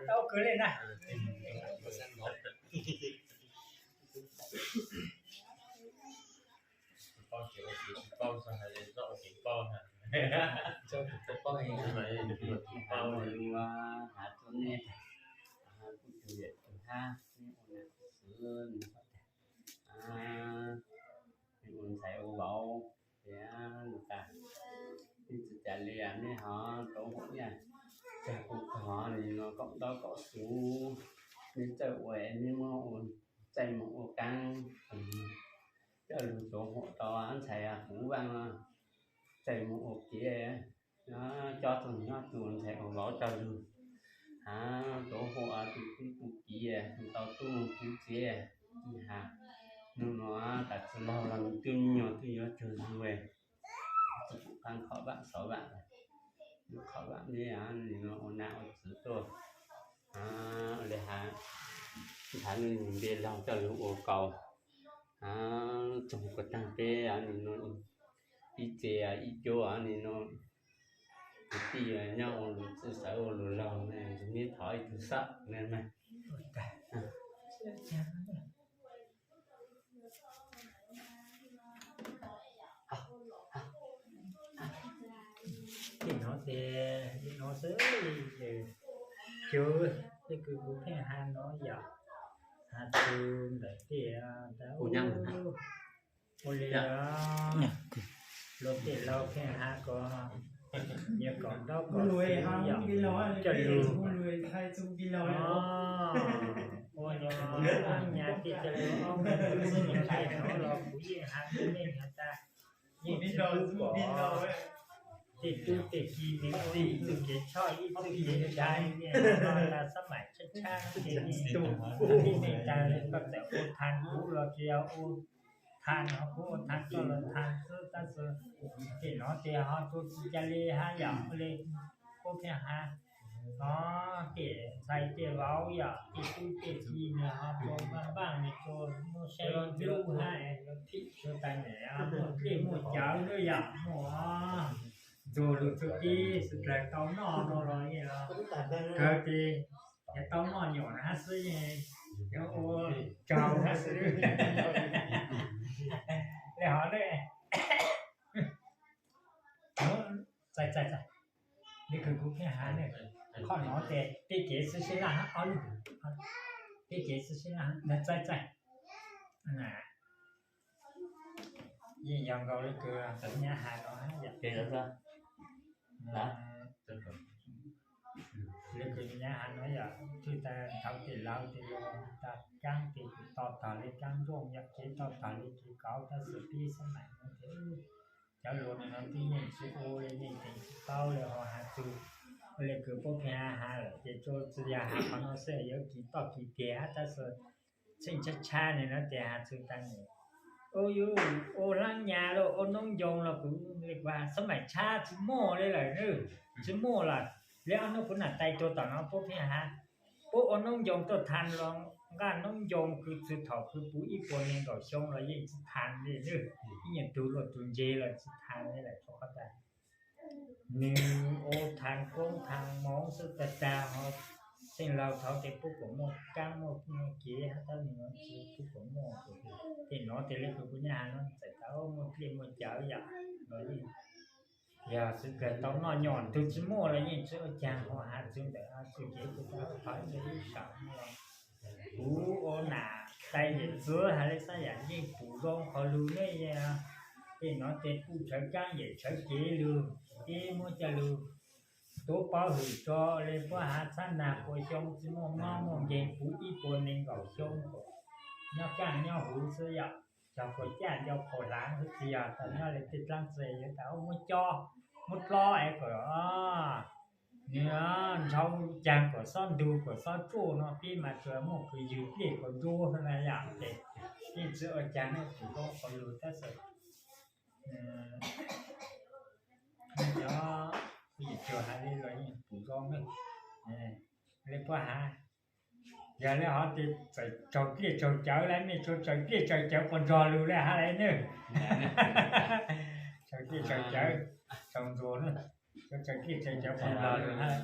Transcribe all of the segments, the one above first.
Tau kawg li na. Tso tus poj poj heev, ua hav tuaj nej, kuj tus yam tus hab, nej ua nam xwb, nej ua ntxhais ua vauv, tias nws tas, nej tsis cas li, nej ho rau hauv ib yam, txag kuj kog li no, kaum ntaub kaum xub, nej txawj ua, nej muab ua txaij mus ua kaab, coj lug rau hauv tau ntxhais puv vaaj, txaij mus ua kev, coj tug nyob tug ntxhais ua vauv coj lug, ha, rau hauv tus tub tug kiv, tau tub tub txiv, ha, nub nua tas tsi laug los nws tub nyuag twb yuav tsug zug, tsi pum qaab qhov vaam xov vaam, qhov vaam ne, nws ua nam ua txwv tuaj, li has, nrhav nws npe laug coj lug ua kaus, txug puas taag peb nws nua ib txhia ib cuab nws nua, kwv tij nyob ua lug txwj sawv ua lug laug, ntsug neb thov ib tug xwb na. Tej no ces li no xwb, cov tej kws kuv pheej has no yom, has txug ntawm tej ua li luag tej laug pheej has ko, yog kaum ntaub kaum xub yom, coj lug ua nyab tej coj lug ob mus tej no los kuv yeej has rau nej has tas, yeej tsis pub kom tej tub tej ki nws ua ib txuj kev choj ib txuj kev ntshai, no tas xab maim tshab tshab ces yeej tug tib neeg tas koj txawm ua tha kuv los tsis yog ua tha no, kuv ua tha koj los tha xwb, tab sis tej no ces ho rua tsis ca li hab yom, li puab pheej has, ho tej ntxhais tej vauv yom, tej tub tej ki nws ho rua npaaj npaaj nws rua muab saib hlub hab, rua tas niam muaj dlej muaj cawv xwb yom, muaj ntxuag lug txug tib sawv dlawg tau noj no los yeej kawg ces yog tau noj nyuam hab xwb, yog ua tsaug hab xwb. Li hov txaij txaij, li kws kuv pheej has ne, qhov no ces peb kev xwb sib laj hab, ob lub, peb kev xwb sib laj hab, txaij txaij. Yeej yog nkaus li kws nyab has no hab yom. Li kws nyab has no yom, tshwj tas thaum tej laug tej lug tas kaab ces kuj tau tog li kaab nrooj yom, kev tau tog li kev kauv, tab sis peb xab maim no ces cov lug no twb yeej tsis ua li, yeej teev tsis tau li, ho has txug li kws puab pheej has lawm ces tsuas txwv yog has qhov no xwb, yuav kis toj kis tiag hab, tab sis tsheej tshab tshab li no ces has txug tas nim ua yus ua laab nyas los ua noob ncoos los kuv li kuv has xab maim tshab tsis muaj li lawm, tsis muaj lawm. Li ob hnub kuv nam tais tuag tom no puab pheej has, puab ua noob ncoos tuaj tha los nqaj noob ncoos kws txug thaum kws puv ib puas nees nkaum xyoo los yeej tsis tha li, ib nyuag tug luaj tug ntseg los tsis tha li lawm, rua qhov tas nws ua tha koob tha moov xwb tag tag ho. Tej laug thaud ces puab kuj muaj kaab muaj kev hab, tab sis no tsis puab kuj muaj, tej no ces li kws kuv nyab has no txawm tau muaj dlej muaj cawv yom, los yeej yog xwv kawg tau noj nyom, tug tsis muaj los yeej tsis ua caag, ho has txug ntawm txuj kev txuj tau thov ib txhia ib saum no los kuv ua nam tais yawm txwv has li xwb yom, yeej pum zoo qhov lug ne. Tej no ces puj tshawv kaab yawm tshawv kev lug, ib muab coj lug tuav pov hwm tso li puab has txhab nag puas xyoo tsis muaj mob muaj nkeeg puv ib puas nees nkaum xyoo, nyob kaaj nyob huv xwb yom. Cog puas caj nco phaum hlaav xwb tsis yog, tau nyob li tej dlaab tsi yuav tas muab cob muab dlob es kom nws ntshaw caag kom xob ntug kom xob tsuaj no, peb mas tsuas muaj kws ywg dlej kom ntsuab na yom, ces yeej tsis ua caag ne, pum zoo qhov lug tab sis cov yawm txwv has li los yeej pum zoo ne. Li puab has, yog li hov ces txawm tsaug dlej tsaug cawv lawm, mej tsuas tsaws dlej tsaws cawv puas nrog lug li hab lawm ne. Tsaws dlej tsaws cawv, tsaug ntsuag ne, tsuas tsaws dlej tsaws cawv puas nrog lug hab.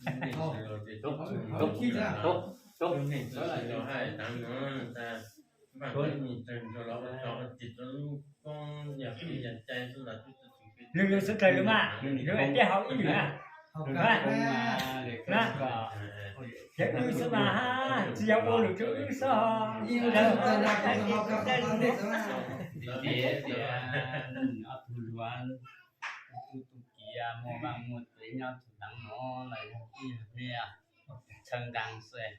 Lwm lwm xwb raws lwm mas, lwm tias haus ib lwm na. Na, yog wb xwb mas, tsis yog ua lwm rau wb xwb. Tias, tias, ob tug hluas, tus tub tus kiv muaj vaj muaj tsev nyob txhua teev no los yog ib yam li tshawb nqaa xwb.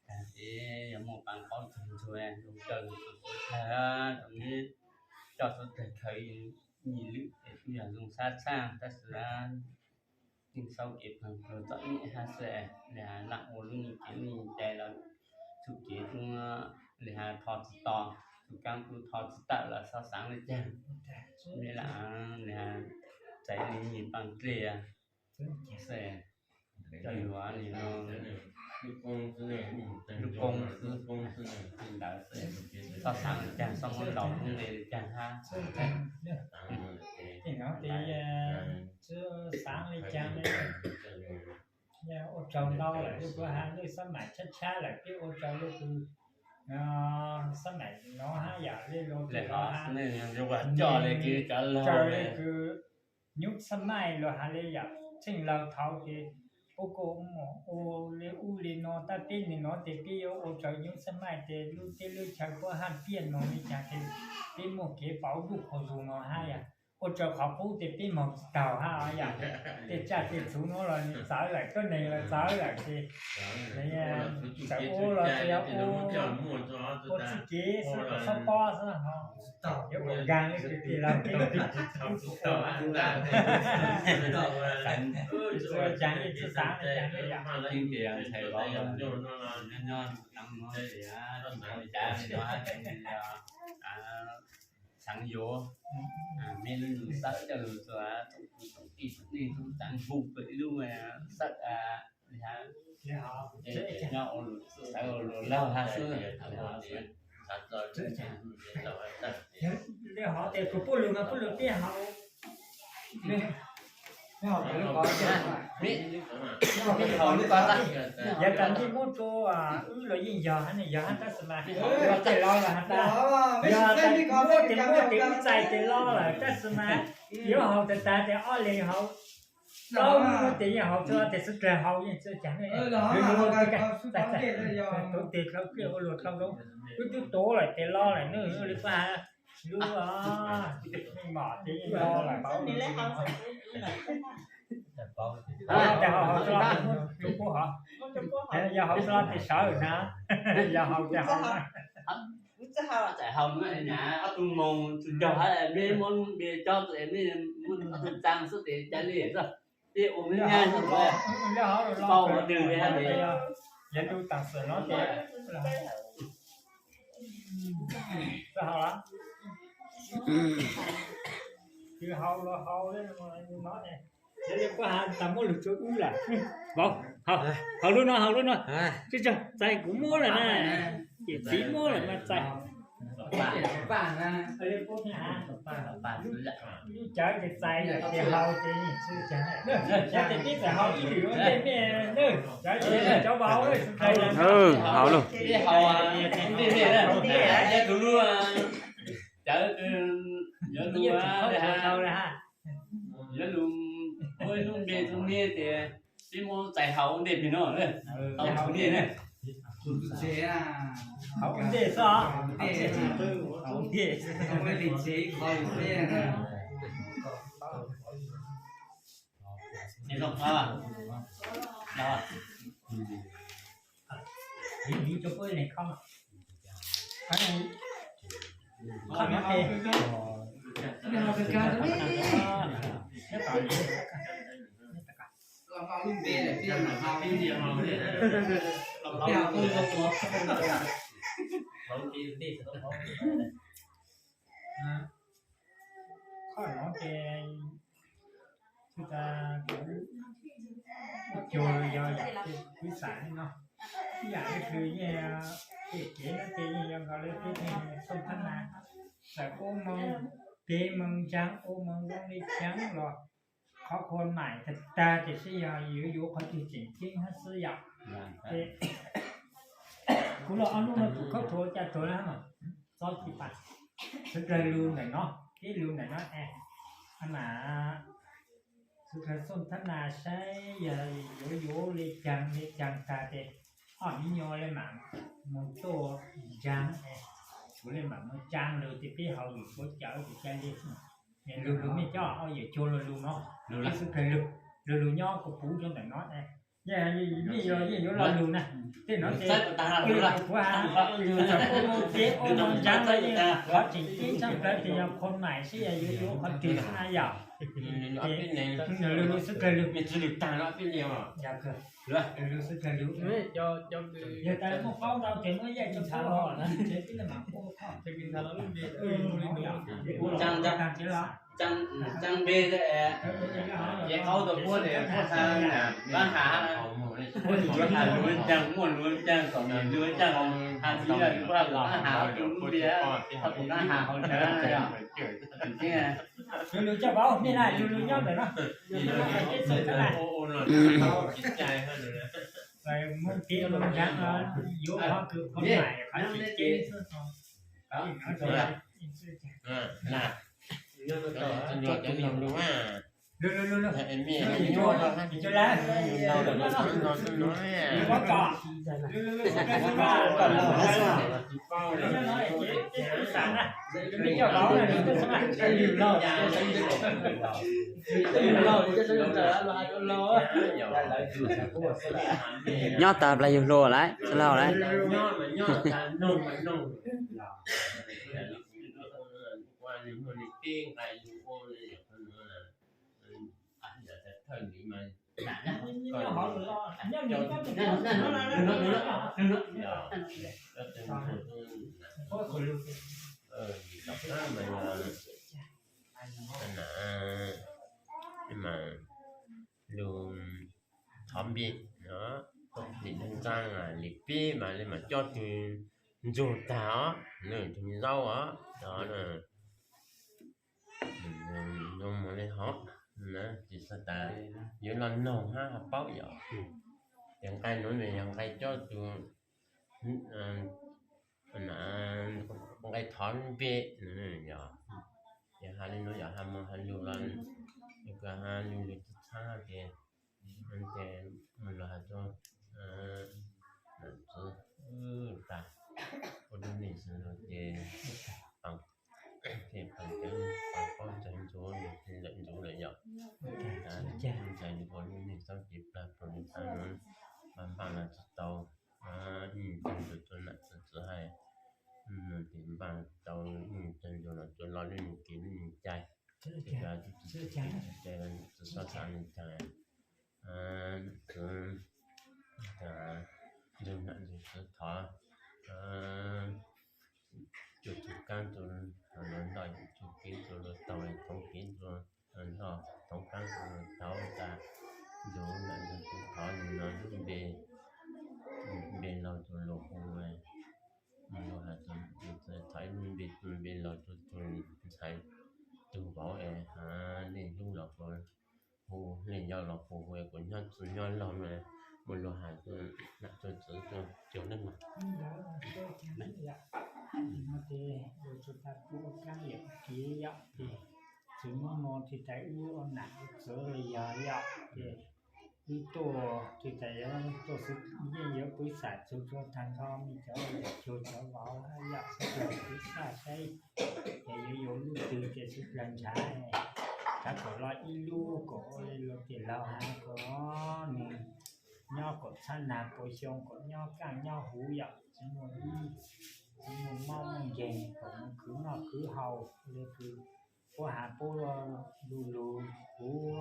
Tag ces yog muaj pab qaub tug ntsuag zoo kawg, tug tub tag zoo li coj suav tawg khaws nyiaj lwm ces kuj yog zoo sab tshaj, tab sis yeej saub kev pheej plug txom nyem hab xwb. Lam ua lub neej kev neej cai los txuj kev tub li has tho tsis to, txuj kaab tub tho tsis tawm los xob xaav le caag. Lam txais li nyiaj paaj dlej xwb, coj yuav li no, lub koob xwb, ntawd xwb, xob xaav le caag, xob muab ntaus lub npe le caag hab. Tej no ces tsis xaav le caag, ua tsaug ntau lawm, kuv has lub xab maim tshab tshab lawm, peb ua tsaug lub kws xab maim no hab yam li los coj le kws nyub xab maim los has le yam tsheej laug thaud ces puab kuj ua le ub le no, tab peb nwg no ces peb yuav ua tsaug nyub xab maim ces lub teb lub chaw puab haj piaj no li caag ces peb muaj kev pauv ntuj qhua zug no hab yam. Ua tsaug qhov qub ces peb moog tsis taug hab yam. Tej tsaj tej txhu no los txawv lawm, tuab neeg los txawv lawm ces txawm ua los tsis yog ua, ua txuj kev xwb, xob pob xwb ho. Yuav ua nkaag le kws tis laug kev, tsis caag le tsis xaav le caag le yam. Ntshai vauv nyob nyob no, xaav yuav meb lub nyuag sawv coj lug txug tsoom kwv tsoom tij tsoom neej tub txaav hu pem ib lub sawv nyob ua luag sawv ua luag laug hab xwb. Hov ces kuv puj lug mas puj lug peb haus. Yog tas nej muab rua wb los yeej yog hab, yog hab tab sis mas yog tas muab ces muab ces wb txais ces loj lawm tab sis mas yuav haus tas tas ces ob leeg haus, plaub lub ces yeej haus txug, tes xwb tes haus yeej txawj caag ne. Tub teg dlhau pliaj ua luag dlhau zoo, wb twb tuav lawm tes loj lawm ne, li paj lub mom ces yeej loj lawm. Tes haus, haus txug lub rua puab hov, yog haus txug lub tes sawv na, yog haus tes haus na. Txawm haus na, ob tug moog tsis ncaug hab, meb muab lub npe cob txug, meb muab ob tug txaa xwb tes ca le xwb. Peb ua meb nyab xwb, pau hov twg le hab. Yog tus taam sim no ces txawj haus lawm, tsis haus los haus le no, yog li puab has tas muab lug rua wb lawm. Vauv, haus lub no, haus lub no. Tsis txawj txais kuv muab lawm na, ces txiv muab lawm mas txais. Lub cawv ces txais ces haus ces tsis caag, cov ces peb txawm haus ib lwm ua ntej mej, cov ces cov vauv. Haus lug. Cov yuav lug, yuav lug ua ib lub npe rua mej ces peb muab txais haus ua ntej pem no, tau txug nej na. Haus ua ntej xwb, haus ua ntej. Qhov no ces tsis tas kuv ua cuag yog yam kuv xav li no, ib yam li kws yeej tej kev no ces yeej yog nkaus li peb neeg xoo thab na, txawm ua moog kev moog ntsaag ua moog zoo li caag los qhov khua maim tag tag ces sib yog yuav yuav qhov twg tseem ceeb hab xwb yom. Kuv los ob lub no kuv khaub thuas cas tuag na, txob tsis pas. Xwb dlawg lug ntawm no, ib lug ntawm no es, a mas xwb dlawg xoj thab nas saib yog yuav yuav le caag le caag tag ces ob me nyuam le mam mus tuaj ntsaag es, kuv le mam mus ntsaag lug ces peb haus yuav tshuav cawv kuv ca le. Lug lug mej coj ob yawm cuag lug lug no, lug lug xwb dlawg lug, lug lug nyob kuv puv rau ntawm no. Yeej yog yeej yuav lo lug na, tej no ces kuv has, txawm kuv mus tsev ua no ntsaag los yeej qhov tseem ceeb tshaj plaws ces yog khua maim sib yog yuav yuav qhov twg xwb na yom. Lug lug xwb dlawg lug, lug lug xwb dlawg lug. Yog tas muaj paub ntau ces muab yaj coj txhab los na, ces tib le mam ua kho. Ntsaag npe, ces qaub tau puab ces puab has, Pab Has, puab has luag ncaag, muaj luag ncaag, kom luag ncaag, has tsis yog puab has Pab Has tus lub npe, ho tus Pab Has hauv ntawd yog. Lug lug coj vauv, mej na lug lug nyob ntawm no. Muaj tib lug ncaag, yuav qhov kws qhov maim qhov tseem ceeb xwb. Nyob tas plas yug hluas lawm, txhua laug lawm. Lug thov npe, nim ntxaa lim peb mas le mas coj tug ntxuag tag os, tug zaub os, zoo mus le hov, tsis tas yuav los noog hab ho paub yom. Ces nqai nuav yog nqai coj tug, nqai thov npe, yog, ces has le nuav yog has mus has lug los, kws has lug lug txhab txhab ces, ces mus lug has rua nam txwv tas, ua rua mej sawv daws ces, ces paub ntawv ntxuav, lawm ntxuav lawm yom. Ntxhais ua lub neej txhob cev plag rua nws txhab nuav, npaj npaj los tsis tau, ib tug ntxuav rua nam txwv txwv hais, ces npaj tau ib tug ntxuav los tsuav lo lub nus kev lub nus cai, txwv xob xav nws tag, txwv, ntxuav nam ntxuav txwv thov, tsuas txug kaab txug luas nroj, txug kev txug luas taug, thoob kev txug luas nroj, thoob kaab txug luas taug tas, ntxuav nam ntxuav txwv thov nws no lub npe, npe laug txug luas hu, mus luas has txug, thov ib lub npe, npe laug txug tug ntxhais tug vauv es, has leej hlub los puas hu, leej yau los puas hu, kuas nyob txwv nyob laug, mus luas has nam txwv txwv tug cug neej mas. Txwv muab no tsis tas wb ua nam ua txwv los yog yom, ces wb tuaj tsis tas tuaj xwb, yeej yuav pwv xam txug rua tag nrho mej cov yawm cug cov vauv hab yom, xwb rua pwv xam saib ces yuav yuav lub twg ces xwb dlawg ntshav, txhad kom loj ib lub kom ua le luag tej laug has kom nws nyob kom txhab nag pua xyoo, kom nyob kaaj nyob huv yom, tsis muaj ib, tsis muaj mob muaj nkeeg, kom mus khwv noj khwv haus le kws puab has puab lug lug huv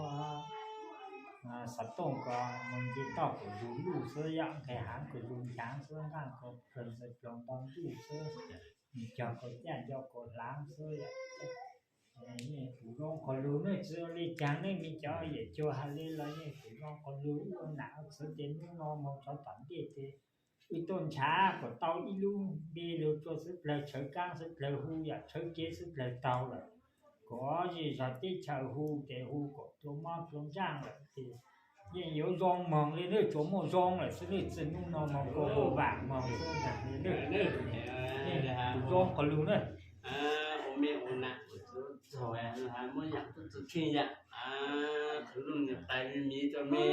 xov tooj ko, mus nce toj kom lug luj xwb yom, nqeg haav kom lug ncaav xwb, nqaaj kom plawg ntxawg plawg nto ntuj xwb, cog kom caj nco kom hlaav xwb yom. Yeej pum zoo qhov lug ne, tsis ua le caag ne, mej cov yawm cug has le los yeej pum zoo qhov lug, wb ua nam ua txwv ces nub no moog txug tom ntej ces wb tuaj ntshav kom tau ib lub npe lug rua xwb dlawg, tshawv kaab xwb dlawg hu yom, tshawv kev xwb dlawg taug lawm. Ov, zej zog teb chaws hu ces hu kom tua mob tua ntsaj lawm ces yeej yuav zoo moog li, nej tsuas muaj zoo lawm xwb, nej txij hnub no moog kuj hu vam moog xwb ntag li. Tus zoo qhov lug na. Ua me ua nam, muab yam tub txwv kheej yam, qhov lug niam tais me miv rua me,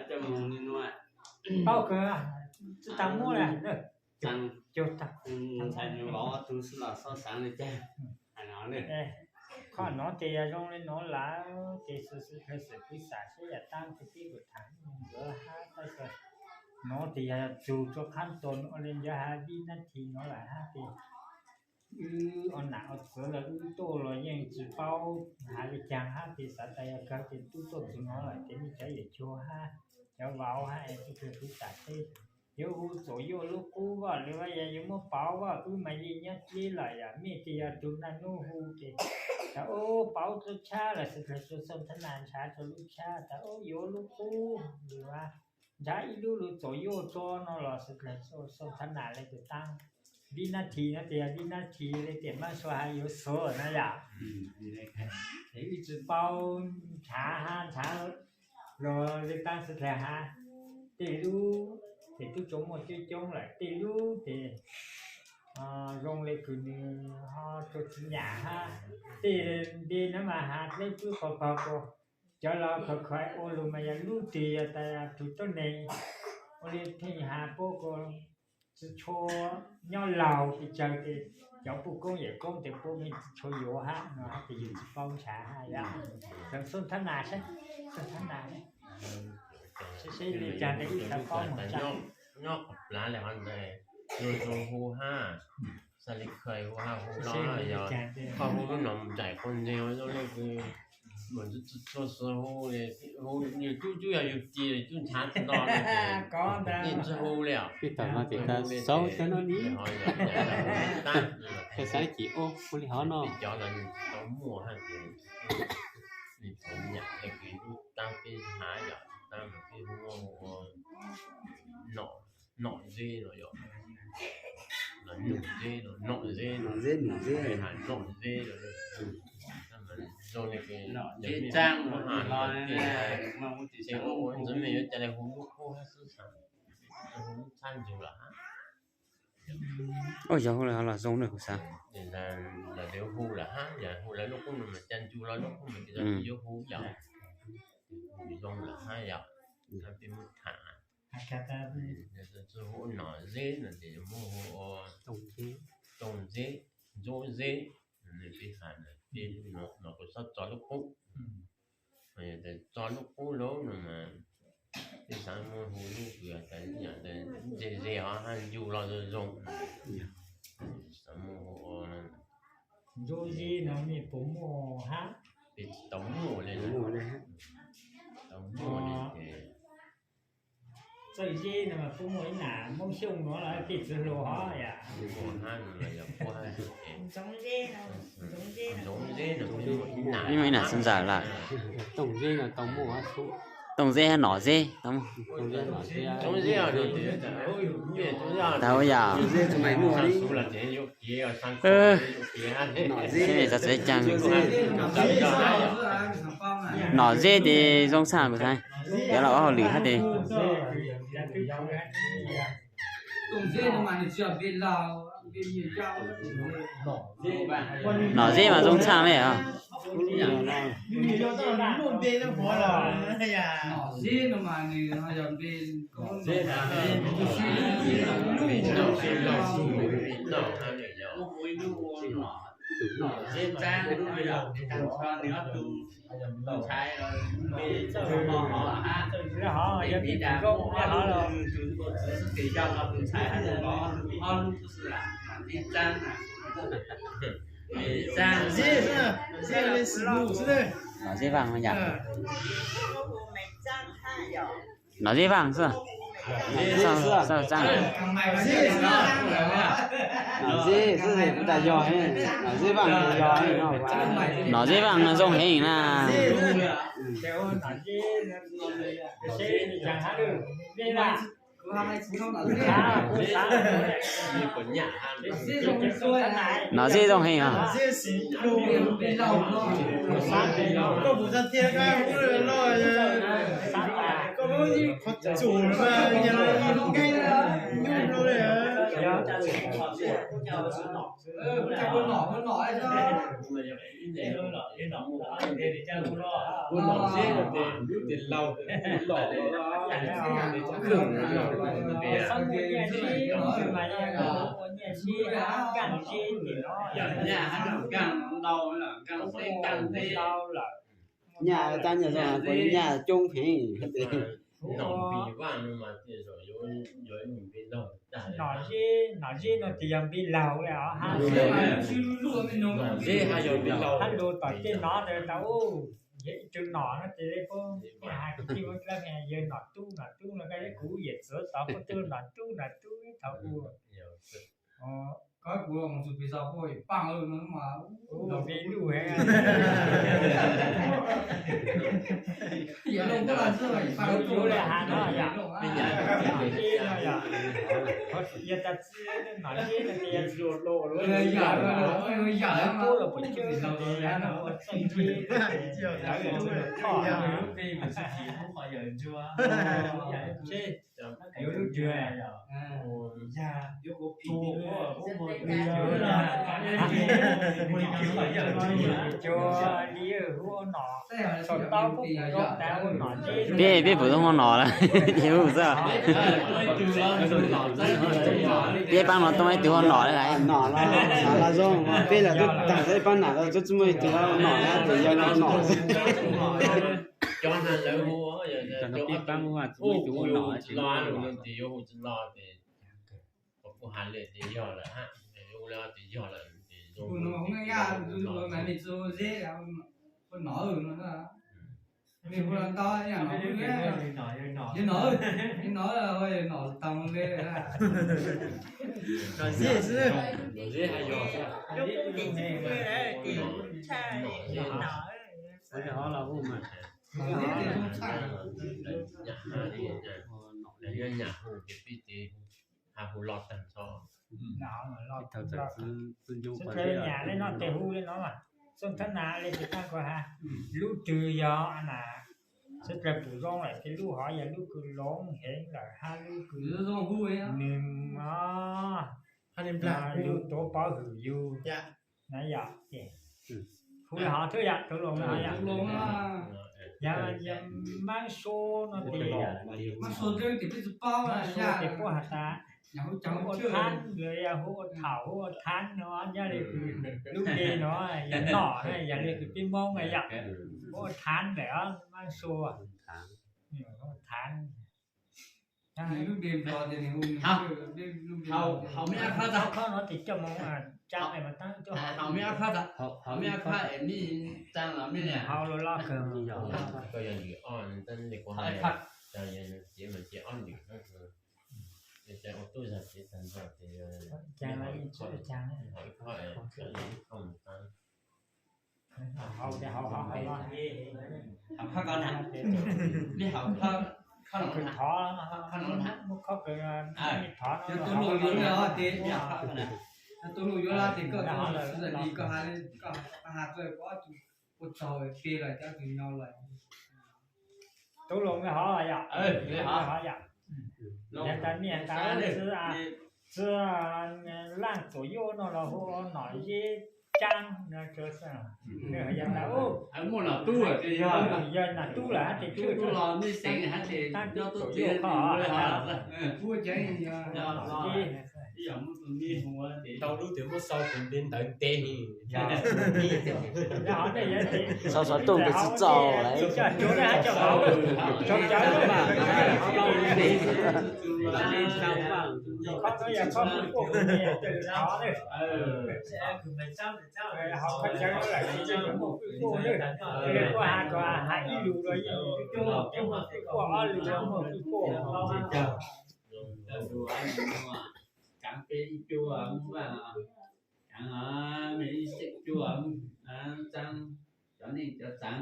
coj moog li nuav. Paub kawg, tsi taag muab le. Ntshai nws vauv ob tug xwb los xob xaav li cas. Qhov no ces yog zoo li no lawm ces xwb xwb kawg, xwm kwv xam seb yam taab kawg peb kuj tham nkawd hab tab sis no ces yog txug rua qhab tua no le ncawv hab vib nab thi no lawm hab ces wb ua nam ua txwv lawm wb tuaj los yeej tsi paub has le caag hab ces xav tas yog kawg ces tub tuaj txug no lawm ces mej cov yawm cuag hab cov vauv hab es tub kawg kwv xam seb yuav hu txuam yuaj lub qub vaj le vaj, yog yuav muab pauv vaj, wb mas yeej nyob dleb lawm yom, mej ces yog tug naj nub hu ces tas ub pauv txuj tshab lawm, xwb tas xub xab thab nas ntshav rua lub tshab tas ub yuav lub qub lawm, ntshav ib lub lug txuam yuaj tso no los xwb tas xub xab thab nas le tus taab. Vib nab thi no ces yog vib nab thi le tias mab sua has yuav xuv na yom. Es wb tsi paub ntshav hab ntshav los le taab xwb tas has. Tej lub ces tub tsuas muaj coob coob lawm, tej lub ces zoo le kws nws ho tsuas tsi nyam hab, tej npe no mas has dleb pwb qhov pog kuas cov laus khaws khaws ua lug mas yog lub twg yog tas tug tuab neeg ua le pheej has puab kuas tsi tshua nyob laug pes tsawg ces cov puj koob yawm koob tes puab yeej tsi tshua yuav hab no hab ces yus tsi paub ntshav hab yom. Xeem xub thab nas saib, xub thab nas seb seb le caag tes wb xav paub mus tsa. Nyob qhov plaav le hov ntawd, yus tsi hu hab, xav le khaws hu hab hu los yog koj hu lub nom nraim quas ntseeg zoo le kws mus tsi tshua xav hu, hu yus cub cub yog yus tis cub ntshav tsi nto, yeej tsi hu le os. Peb tawm no ces tau xaub cov no ni, khaws xav le kis ua hu le hov no. Peb cov los tau muaj hab ces nws txom nyam le kws lub taab peb hab yom, taab mas peb hu ua nom zeb los yog nom zeb, nom zeb, nom zeb, nom zeb, zoo le kws nom zeb tsaab los, ces ua ua ntxwv mej yuav ca le hu lub qub hab xwb, hu lub txhab ntsug los hab. Ua yog hu lawm los zoo na kuv xav. Los hu lawm hab, yog hu lawm lub qub no mas ca ncu los lub qub mas yuav hu yom, zoo lawm hab yom, peb muab tham. Tsi hu nom zeb no ces muab hu ua tooj zeb, ntsuab zeb, peb has peb lub no mas kuv xob tso lub qub. Tso lub qub lawm no mas peb xav muab hu lub kws ze ze hov hab ncu los zoo zoo. Xav muab hu ua ntsuab zeb no mej puas muaj hab? Peb tsis tau muaj le, tsis tau muaj le ces txawj zeb no mas puab muaj ib nam Moob Xyooj no los peb txwv hluas hov yom. Ntsoov zeb no, ib nam xwb ntxawm lawm. Tooj zeb hab nom zeb tau yom. Nom zeb ces zoo tshaj kuv xav, cov laus ua hauj lwm hab tes. Nom zeb mas zoo tshaj le os. Nom zeb vaaj yom. Nom zeb vaaj xwb. Nom zeb xwb, kuv tas yog, nom zeb vaaj yog, nom zeb vaaj zoo heev na. Nom zeb zoo heev os. Nyaj tab nyaj zoo, kuv nyaj coob heev. Nom zeb no ces yog npib laug li os, hab lug tom tej nov ntawd tau, yog ib tug nom no ces puab hais kwv tij Hmoob Dlawb yawg nom tub nom tub no, koj yog kuv yawm txiv tod puab tub nom tub nom tub thaum ub. Koj kuv mus txug pis xaus puab paj no mas ua peb luj heev. Yog li has no yog, yog tas txij nom zeb no ces yog, puab los puas coob no ces yog no ua txuj zeb, lawv ua txuj koj no. Yuav lub twg? Cov li hu ua nom, thaum tau peb pum zoo tas ua nom zeb. Peb, peb pum zoo ua nom lawm, ces hu xwb. Peb paab no tub ib tug ua nom lawm. Nom los, nom los zoo, peb los tub taag xwb, paab nam los tub tsi muaj ib tug ua nom na, ces yog ua nom xwb. Cov no lawv hu, cov no peb paab hu tsi muaj ib tug ua nom tsis los ces yog hu tsis los ces kuj has le ces yog lawm hab, hu le ces yog lawm ces zoo. Nom zeb xwb. Nyaj hu, nyaj hu ces peb ces has hu los taag tso. Sawv dlawg nyam le no tes hu le no mas, Xooj Thab Nas le tes taag ko has, lub twg yog na, sawv dlawg pum zoo lawm ces lub hov yog lub kws loob heev lawm hab lub kws nws os, yus tuav pov hwm yus na yom. Hu le hov thwb yom, tug loos le hov yom. Yog Maab Sua no ces, Maab Sua ces puab has tas hu ua Thaab, yog hu ua Thaum, hu ua Thaab no, nyob le kws lub npe no yog nom, yog le kws peb Moob na yom, hu ua Thaab ntawm Maab Sua. Thaab. Hauv mej ab khob, hauv mej ab khob no ces coj mus tsaa es mas taab coj hauv mej ab khob, hauv mej ab khob es mej tsaa los mej hauv los loj kawg. Hauv khob ko na, mej hauv khob, khob no na, khob no na, thov no, tub lug yuav lawm ces koj, koj has, koj has txog ob tug ua tsaug ke los cov tug nyo lawm. Tub lug hov yom, hov yom. Yog tas niam tas txiv, txiv laaj tuam yuj no los hu ua nom zeb caab no, yog tas muaj nom tub ces yog, yog nom tub lawm hab ces tub los mej xeem hab ces nyob tuab txiv yuj koj. Tau lub twg muab sau tus npe ntawd ntev. Sau xov tooj tus tsis txaus lawm. Kaav peb ib cuab, kaav mej ib xeem cuab, tsaab cov neej cov tsaam.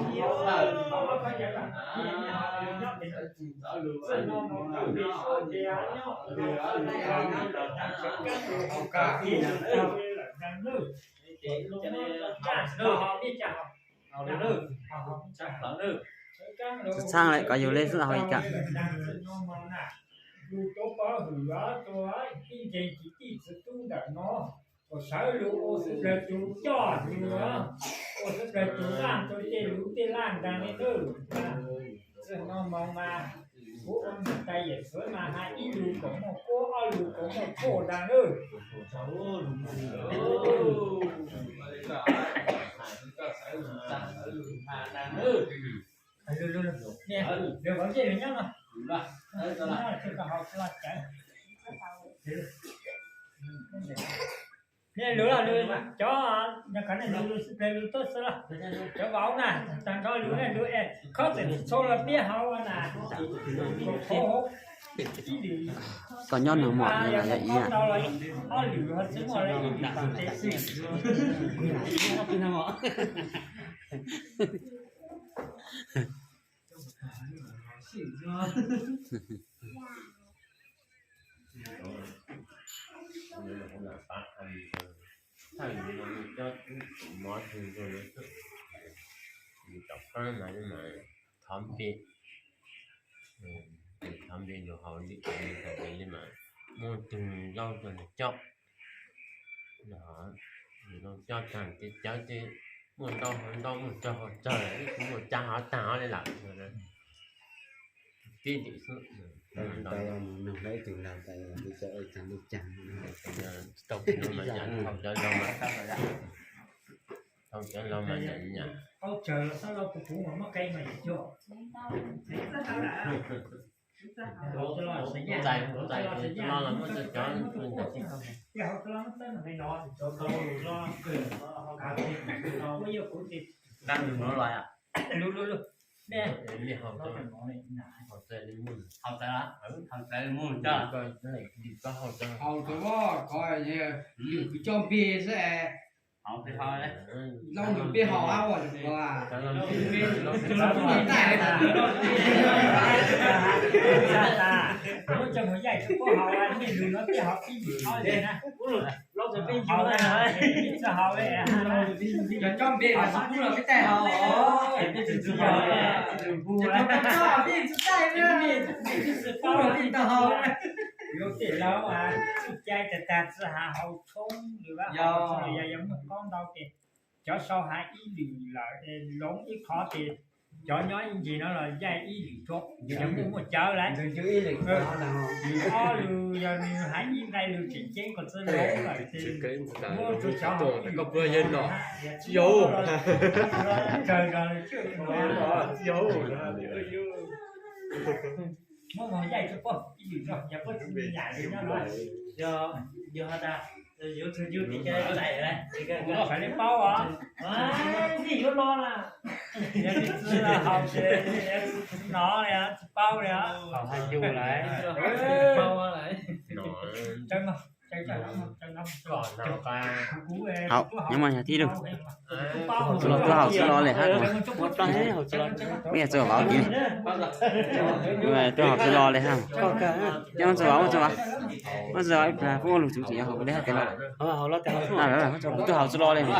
Txhaaj lawm, kov yug lej xwb, hau ib kaam. Lug tuav pov hwm tus tij nkeeg kwv tij txiv tub ntawm no, kom sawv lug ua sawv dlawg tus coj lug, ua sawv dlawg tus laaj rua tej lug tej laaj nraag le nawb. Txij no moog mas kuv ua niam tais yawm txwv mas has ib lug kom muaj kuab, ob lug kom muaj tshuaj nraag nawb. Lug, cov, cov vauv na, taag nrho lug, lug es khob txhua los peb hau na. Koj nyob nag mom ne los yog ib yam? Ob lwm ho txwv muaj le ib tes xwb. Thawj no coj mov twg rau, tom qab mas thov npe, thov npe lug haus li, li mas muaj tug zaub rau nws coj. Nws coj taag ces cawv ces muaj ntau hov ntau, muaj tsawg hov tsawg, ib tug muaj caj hov taag hov li lawm. Tib tim xwb. Tau nug ib tug laug tas li cas li cas. Tau cov laug mas, tau cov laug mas nyam nyam. Txais, txais no los muab cov cov. Dab nws nuav los yom. Haus txawv li muaj, haus txawv li muaj coj. Haus txawv, koj yog kws coj npe xwb es. Zoo yus peb haus ab ua yus ko. Muab coj mus yaij tsis paub haus, nej lwm no peb haus ib lwm txhob li na. Tsis haus, cov coj npe mas tsis pub los peb taij haus. Peb tsis taij, peb tsis paub los peb tsis tau haus. Yuav tej laug txuj cai tag tag tsis haus, haus tshoob lwm, yog yog muaj qaub ntau ces cov sau hav ib lwm lawm, loov ib qho ces cov nyob ib ncig no los yaij ib lwm rua, yog muaj muaj cawv lawm. Lwm ob lwm yog nws hav ib nqaij lwm tseem ceeb qhov txwb lawm ces muab rua cov hav ib lwm rua, tsis yog, raws zog lwm tsis yog. Muab mog yaij tsis paub ib lwm rua, yog puab tsis yam li nyob no. Yog has tas yuav txug yug tim cai txais lawm, kuv los fais li paub os. Txij yuav no na, yog tsis txwv haus ces tsis hnov li, tsis paub li os. Haus hais yus lawm. Haus, nyob maj yog tib lug. Tuaj haus txwv los li hab. Ua yog txug vauv kiv, tuaj haus txwv los li hab. Nyob txug vauv, txug vauv, txug vauv, ib plag puab ua lug txug tseem yuav haus li hab tes los. Kuv tuaj haus txwv los li.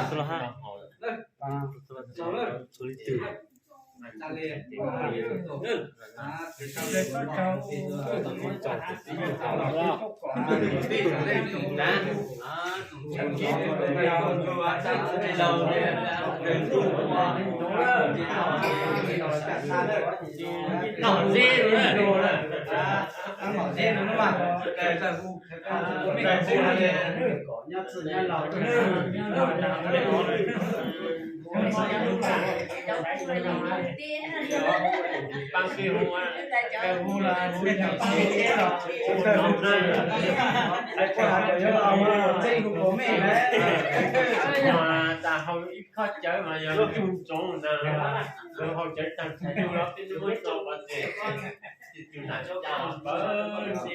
Mas tas haus ib khob cawv mas yog tug ntsoov na, haus cawv tag tug los peb muab tso pov tseg, tug nam caj pawg si.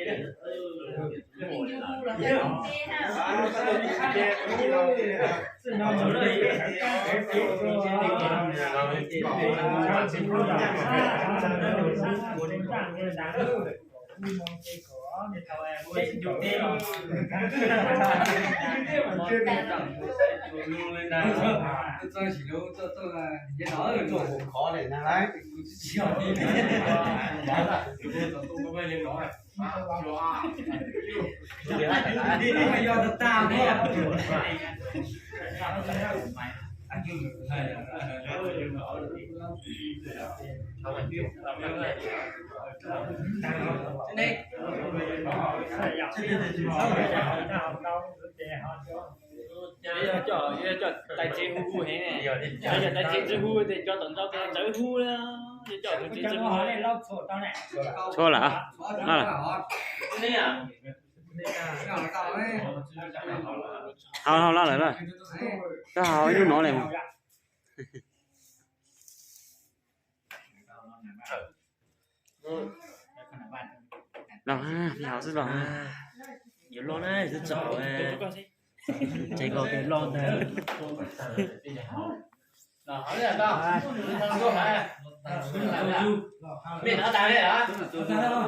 Yog coj tais tsev hu hu heev, yog tais tsev tsis hu ces cov tom ntej tes txawv hu li, yog coj tais tsev tsis hu. Tshuav lawm, lawm. Haus, haus lawm, lawm. Koj haus ib hnub no li mas. Los, peb haus xwb los. Yuav loj na, twb txaus, tsev kaus pem loj ntag.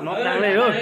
Loj taag le lawm.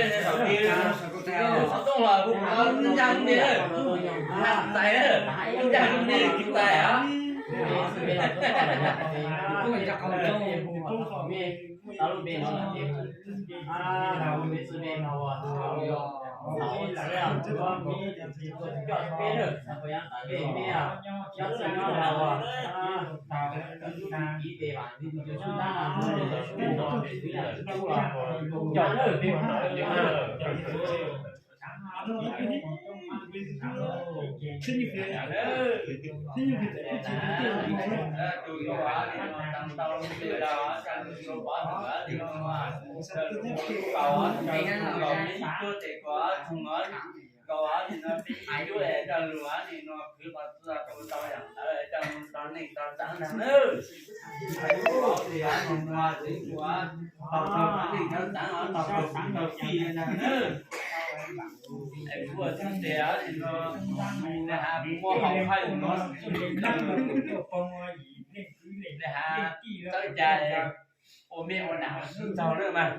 Ua mej ua nam txaug lawm mas.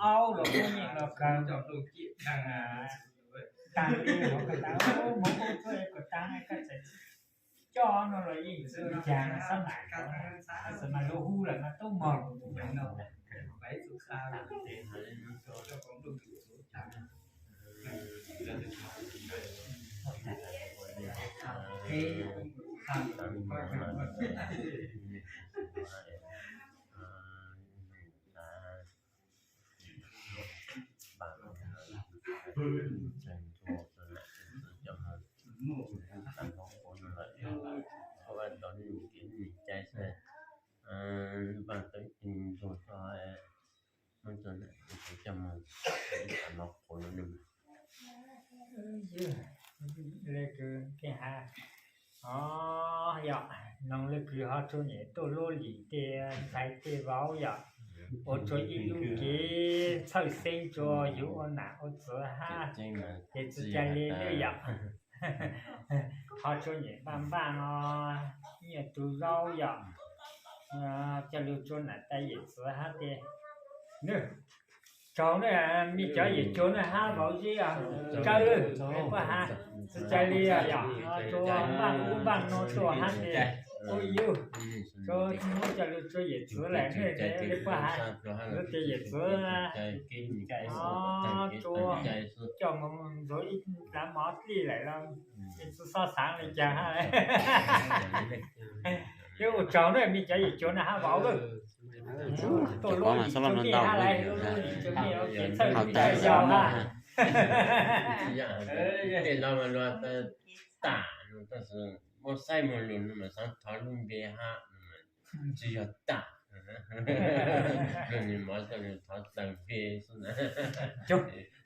Aub los kuj yeej los kawg, tag li hov ko tas, hmoob kuj tuaj ko tas, koj txawm coj no los yeej txawj ua cas no xab nam, txawm mas lub hub lawm mas tub mog. Leej kwv Kev Hav, o, yog noog leej kwv ho tsuas nyem tuaj luaj lim tej ntxhais tej vauv yom, ua tsuas ib lub kev txhawj xeeb rua yug ua nam ua txwv hab, ces txawm ca le lawm yom. Ho tsuas nyem npaj npaj no, ib nyuag tug zaub yom, coj lug rua nam tais yawm txwv hab tias, tsaug na, mej cov yawm cuag na hab vauv zeb, tsawg lawm, le puab has, txawm ca le yom, rua npaj ub npaj no tuaj hab tias, ua yug, rua muab coj lug rua yawm txwv lawm, le puab has, tias yawm txwv, o, rua coj moog ntxuav ib plhav mov dlej lawm los, yawm txwv xob xaav le caag hab. Ua tsaug na, mej cov yawm cuag na hab vauv lawm. Tuaj luaj lim rua mej hab lawm, luaj lim rua mej ua kev txhawj lub caij yog hab. Tej no mas luag tas tam, tab sis muaj saib muaj lug no mas xaav thov lub npe hab, tsi yog tam. Mov thov taws npe xwb na.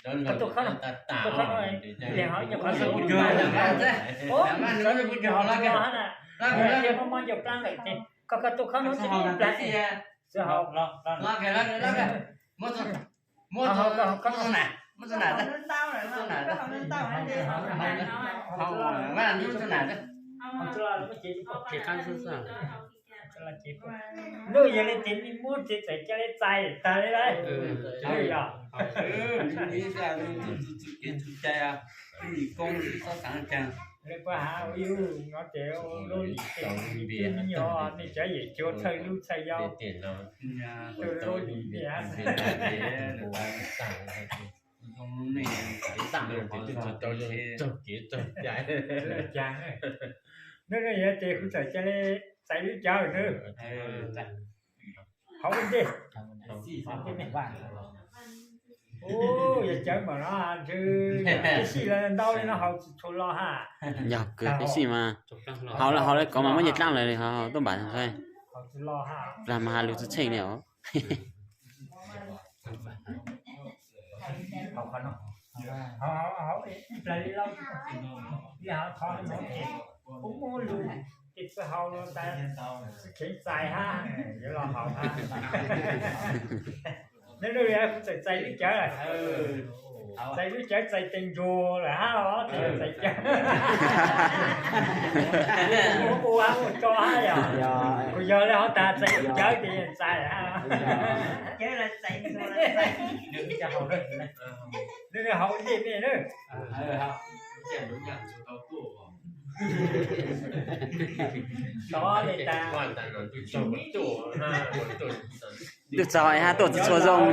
Koj tuaj khawb no, tuaj khawb no, kuv cog, mob mob ncaws plaab lawm ces koj, koj tuaj khawb no tsi ib plag. Tsi haus, muab txug nam, muab txug nam, muab txug nam, muab txug nam. Nub yog le ces mej muab ces txawm ca le txais tag le lawm. Yog le puab has ua ib lub no ces ua lub lim ces mej cov yawm cuag txhawj lub txhawj yau, lub lim ces txawm ca le, nub no yog ces kuv txawm ca le txais lub cawv nub. Hauv ntej, yog cawv mam no ntsw, peb sij los ntau li no haus tsis tshua los hab. Yog kws peb sij mas haus, haus le kov mas muab nce dlaab lawm, haus tuaj npaam, plag mas has lug txhij txheej li os. Kheev txais hab, yuav los haus hab. Neb lub txais txais lub cawv lawm. Txais lub cawv txais tes ntsuag lawm hab os, txais cawv. Ua ua tso hab yog. Kuv yog li hov tas txais lub cawv ces txais hab. Lwm haus ntej mej lawm. Sov li tas. Ntuj txaus hab tuaj txhua txhua zoo.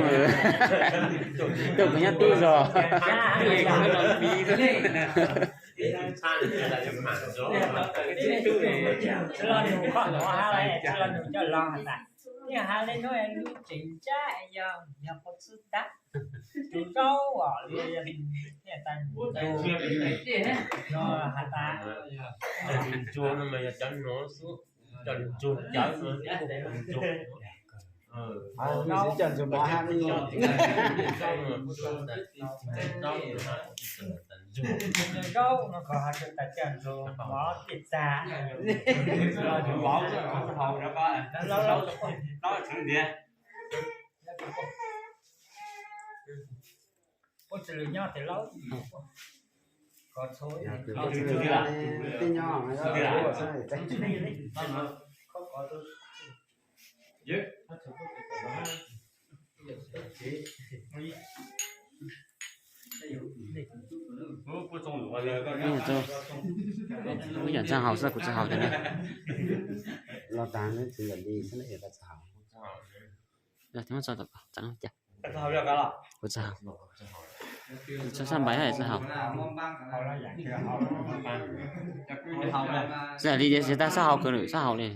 Tuaj kuv nyob tub zog. Tsis los nug qhov nuav hab, tsis los nug coj los tas. Yeej has li nuav lub tseem ntsab yog, yog qhov txwb tab. Tus zaub os, niaj tas ntsuag no has tas. Tus ntsuag no mas yog cov nuav xwb, cov ntsuag cawv no. Cov ntsuag mov hab, zaub no koj has tas cov ntsuag mov tiaj txag. Ua tsis lwm nyob tes laub. Kov txhua tej nyob. Wb yam txawj haus xwb, kuv tsis haus tiag na. Los tas tsis yam li xwb, tsis haus. Kuv tsis haus, kuv tsis haus. Sab npais tsis haus. Tsis yam li tias tag sab haus kawg lawm, sab haus li.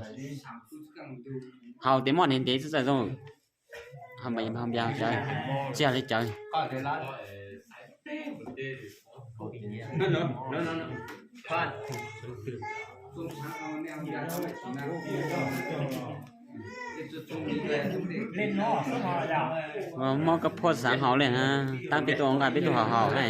Haus tes muaj ntev ntev xwb txawm zoo. Haus npais haus npias cawv, tsis yam li cawv. Muab koj phuaj xaav haus li na, tab peb tug ua nqaij peb tug haus haus na.